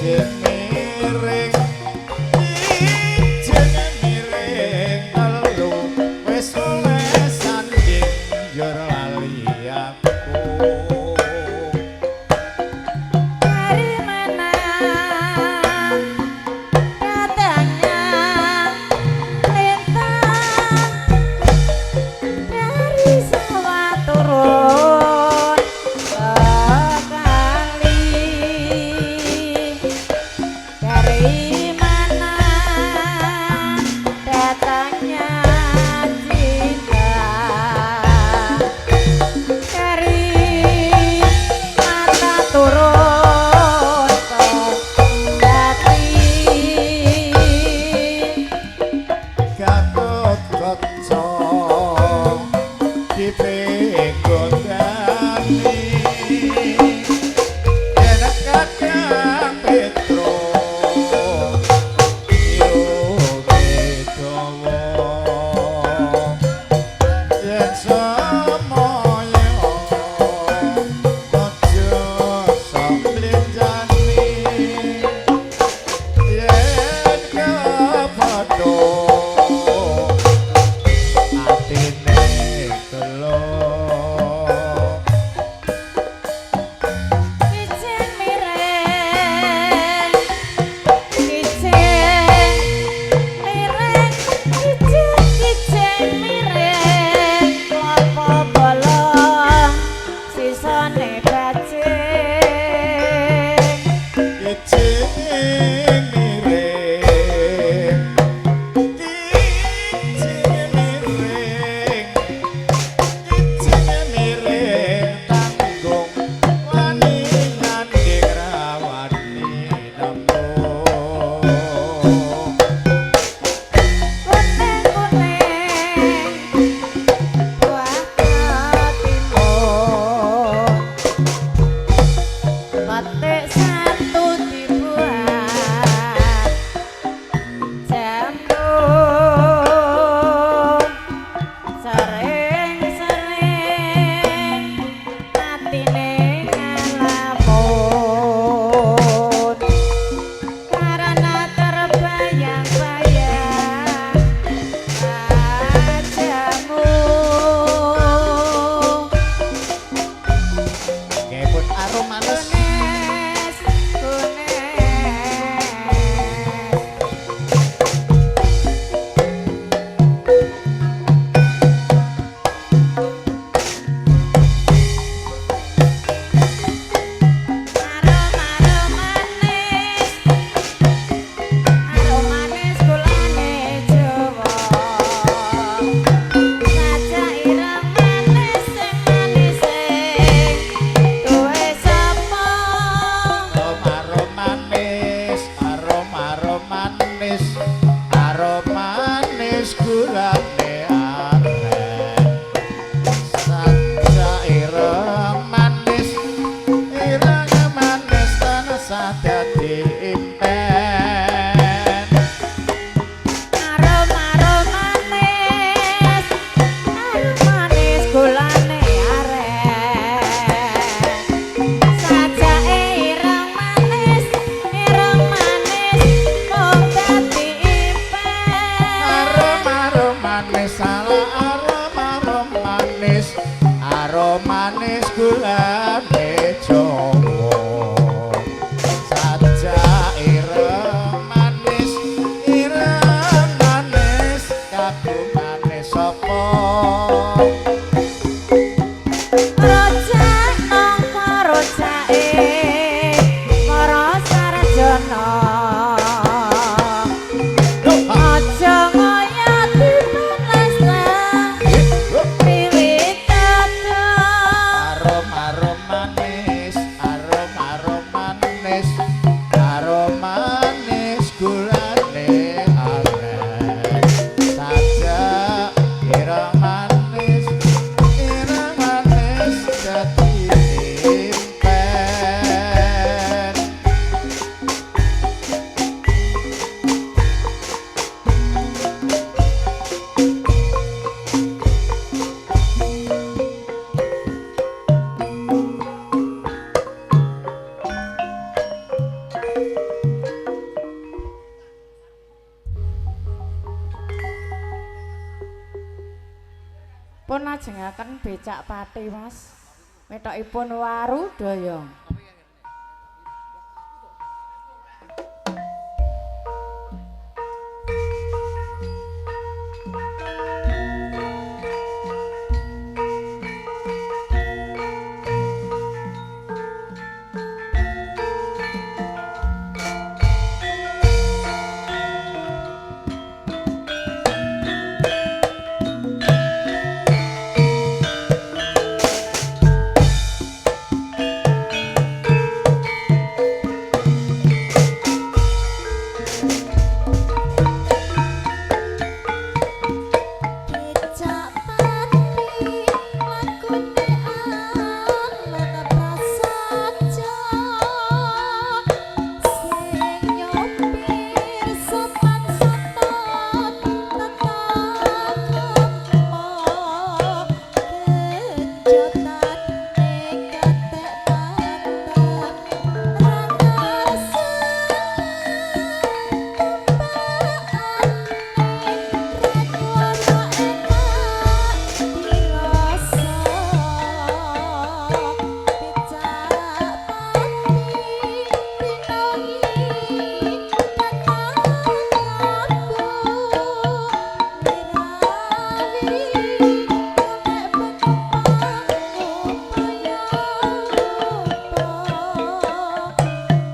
Kijing miring, kijing miring telu wis oleh sanding njur lali aku. Dari mana datangnya lintang, dari sawah turun ke kali. Dari mana datangnya cinta, dari mata turun ke hati. Gatot Kaca dipegondani yen Kakang Petro irunge dawa, yen semoyo aja sok mlenjani, yen kepethuk atine gelo. Kijing miring, kijing miring, kijing kijing miring, klopo bolong sisane bajing. Kijing miring, kijing miring, kijing miring tanggung wani nyanding ra wani nembung. Kuning kuning buah timun, petik satu dibuat jamu, sering-sering atine ngalamun karena terbayang-bayang wajahmu. Kepun arum manis. Kunes, kunes. Arum arum manis, arum manis gulane Jawa. Sajak ireng manis sing manis sing duwe sapa? Arum manis, arum arum manis, arum manis gulane aren. Sajak ireng manis, ireng manis tansah dadi impen. Arum arum manis, arum manis gulane aren. Sajake ireng manis mung dadi impen. Arum arum manis, salah arum arum manis, arum manis gulane Jawa. Sajak ireng manis kagungane sapa? Rojak nangka rojake para sarjana, aja ngaya dipanasna wiwit adoh. Arum arum manis, arum arum manis, arum manis gulane aren. Sajak ireng manis dadi impen. Nglajengaken becak pati, Mas. Metokipun Warudaya. Becak pati lakune alon prasaja sing nyopir sopan santun tata krama kejotane katek mantep rasa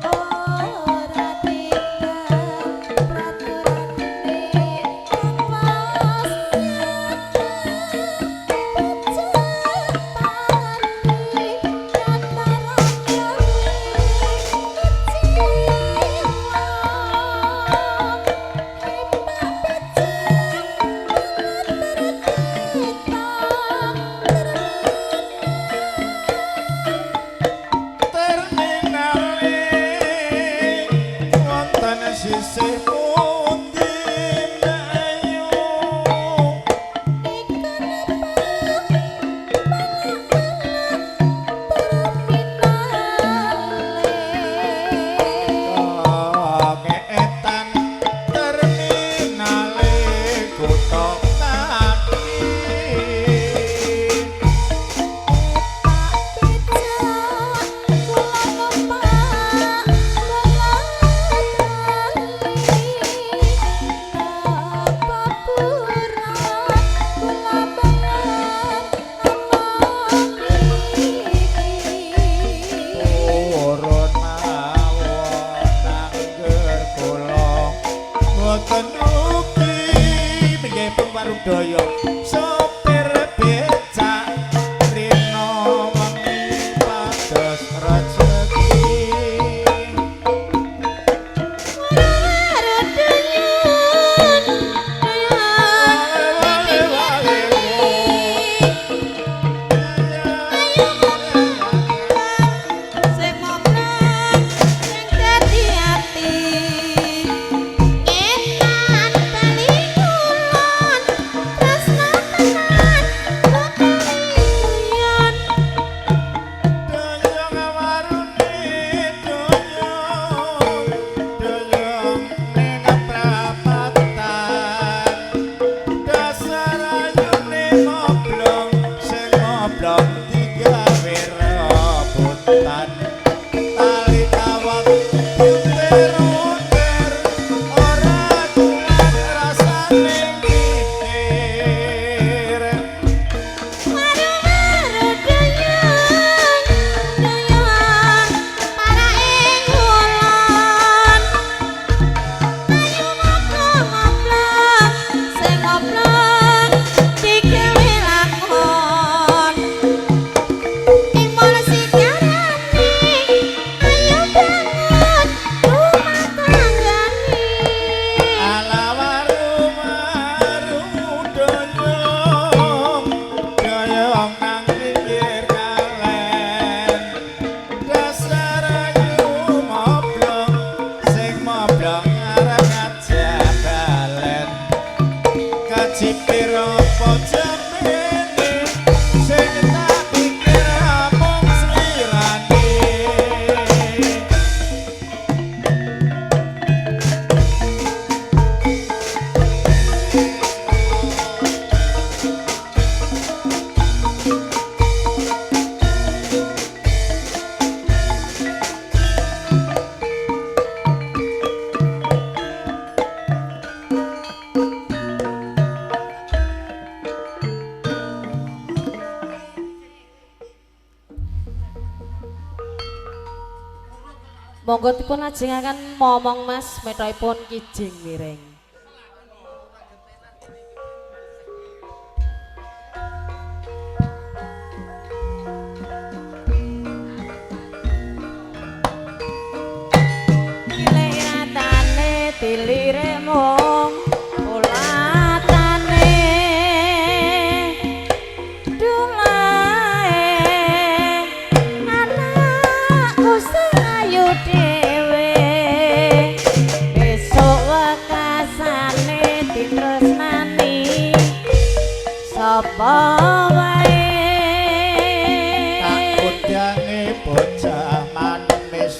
Ora tindak praturane Terminale wonten sisih pundi Ayu? Ngetan terminale kutha Pati. Turun mawon nangger kula mboten rugi pinggih Warudaya sopir becak rina wengi pados rejeki. Sing momrang sing dadi ati ngetan bali kulon tresnane. Monggo dipun lajengaken momong Mas methoipun kijing miring. Kileratane tilire mung ulatane dulae anakku sing ayu dhewe besok wekasane ditresnani sapa wae. Tak udange bocah manis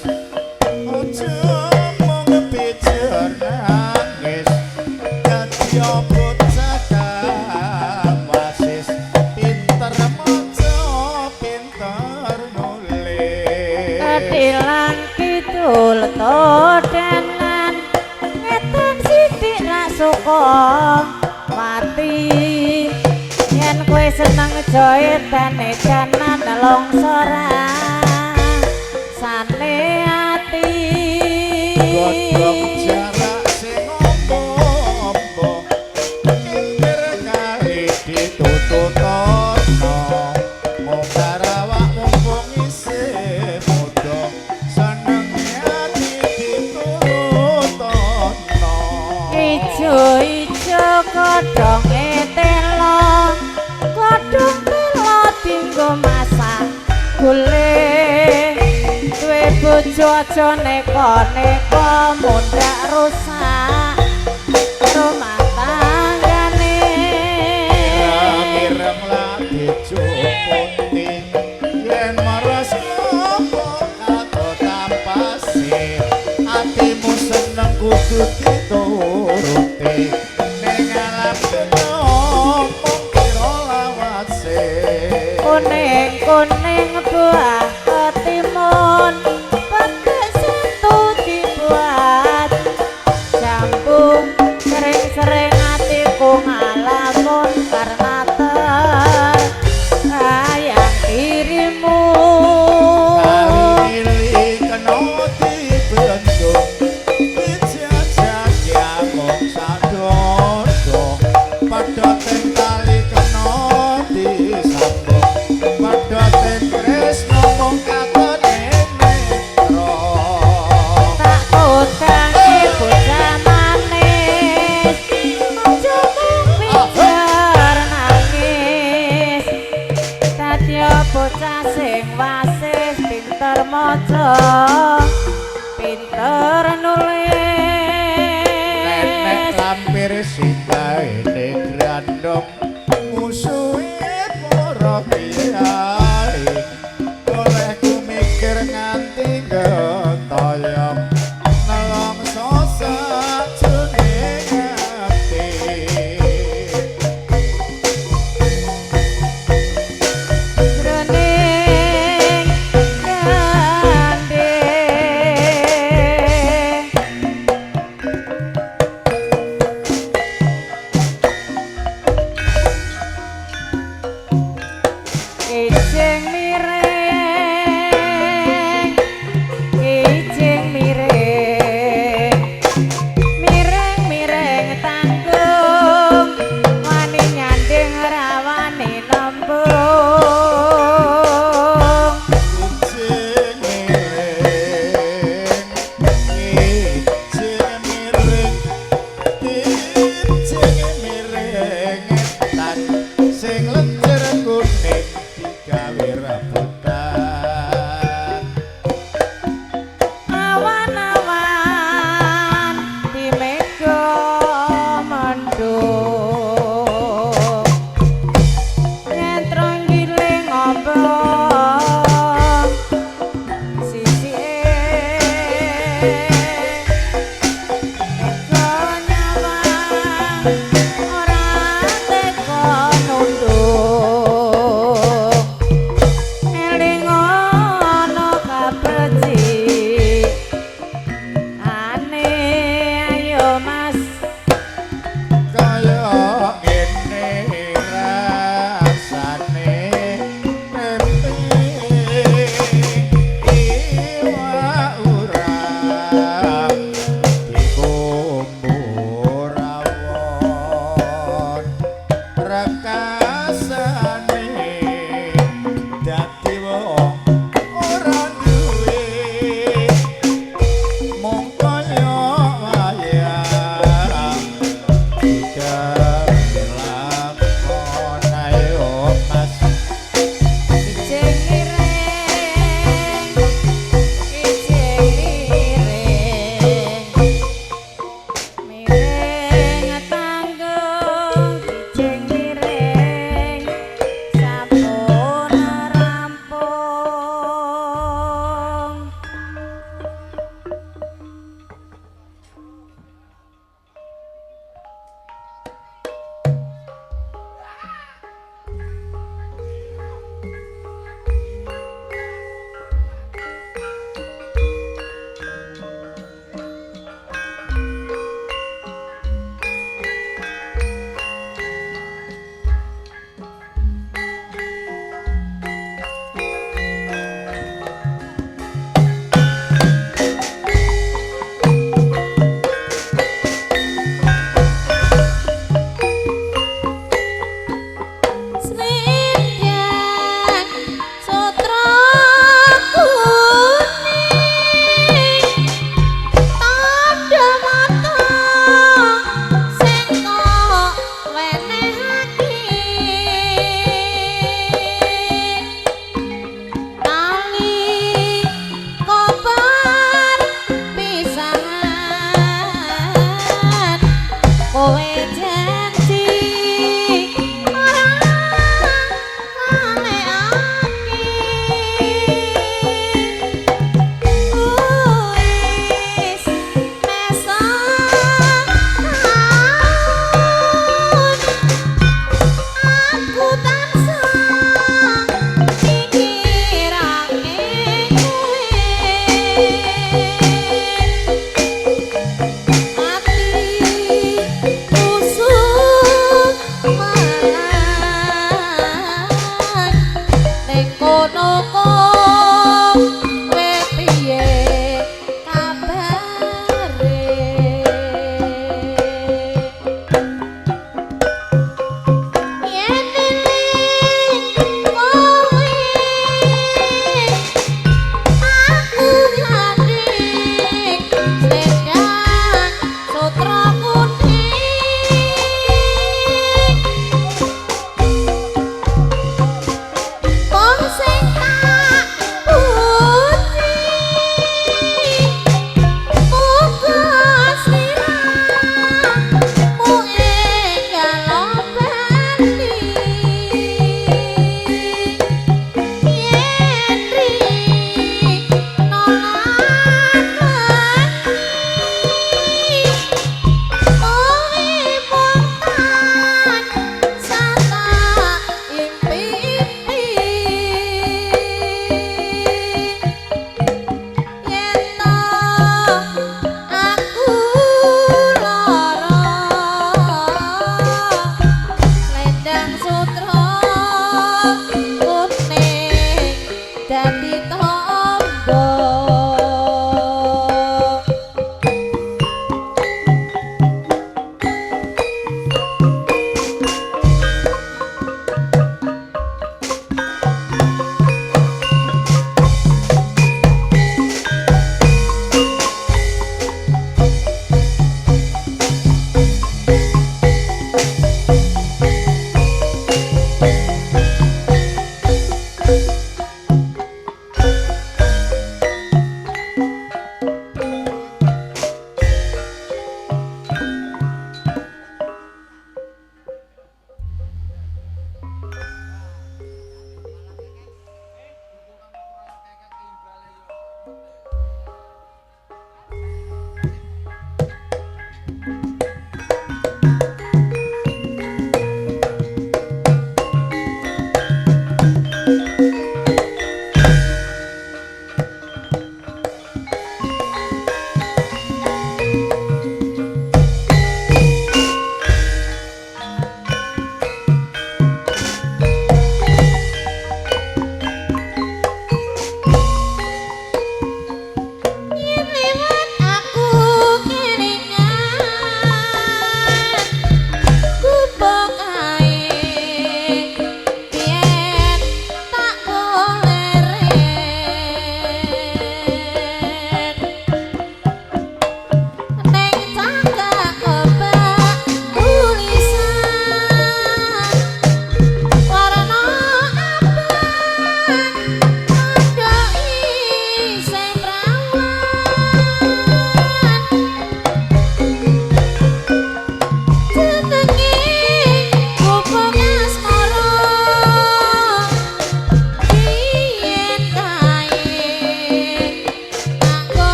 aja mung pijer nangis dadi bocah kang wasis pinter maca pinter nulis. Ketilang kidul todanan ngetan sithik rak suka mati yen kowe seneng joetan edanan longsoran sane ati. Godhong jarak sing ombo-ombo kintir kali ditututono mongkar awak mumpung isih muda seneng ati diturutono. Ijo-ijo godhonge telo, godhong telo dinggo masak gule. Duwe bojo aja neko-neko mundhak rusak rumah tanggane. Ireng lagi cukuti yen meres apa katotampase atimu seneng kudu dituruti ning alam donya mung kira lawase. Kuning-kuning buah ketimun petik satu dibuat jambu sering-sering atiku ngalamun karena terbayang dirimu. Kali ili kena dibendung dijajaki amung sadodo padha teng tali kena disambung padha teng tresno mung katone netra. Tak utangi bocah manis aja mung pijer nangis dadi bocah sing wasis pinter maca pinter Nenek nulis. Lampir simbahe grandong musuhe para kiai olehku mikir nganti getoyong nelongso sajroning ati. Jroning gandhe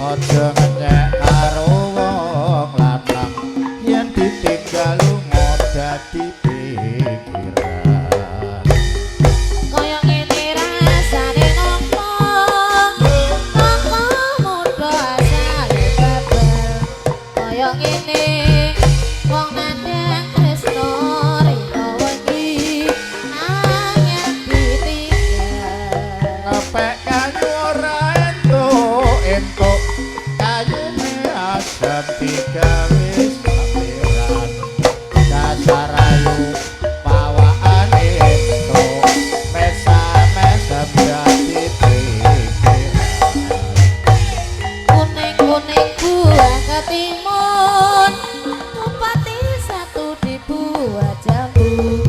Aja ngenyek karo wong lanang yen ditinggal lunga dadi pikiran. Kaya ngene rasane nangka, nangka muda asale bebel. Kaya ngene wong nandhang tresno rina wengi angel ditinggal. Ngepek kayu ora entuk entuk, kayune asem digawe sampiran. Dasar ayu pawakane entuk, mesam-mesem dadi pikiran. Kuning-kuning buah ketimun, upati satu dibuat jambu.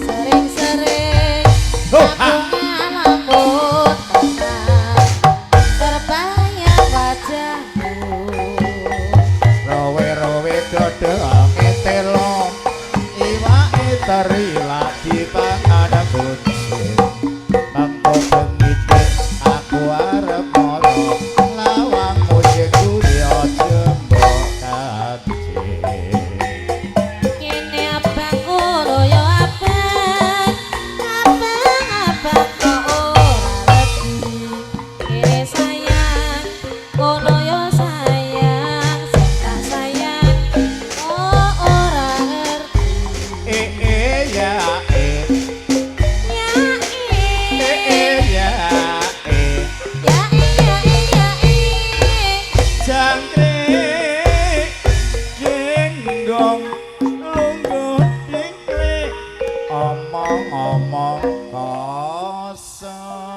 Sering-sering aku ngalamun tenang, terbayang wajahmu. Rowe-rowe godhonge telo, iwake teri lak dipangan kucing. Mengko bengi aku arep mara, lawangmu sing kuwi aja mbok kancing. Kene abang ngono ya abang, abang abang kok ora legi. Kene sayang, kono ya sayang, sing tak sayang kok ora ngerti. Eh eh ya eh. Ya Eh eh, eh ya eh. ya iya iya eh. Jangkrik genggong lungguh dingklik, omong-omong kosong.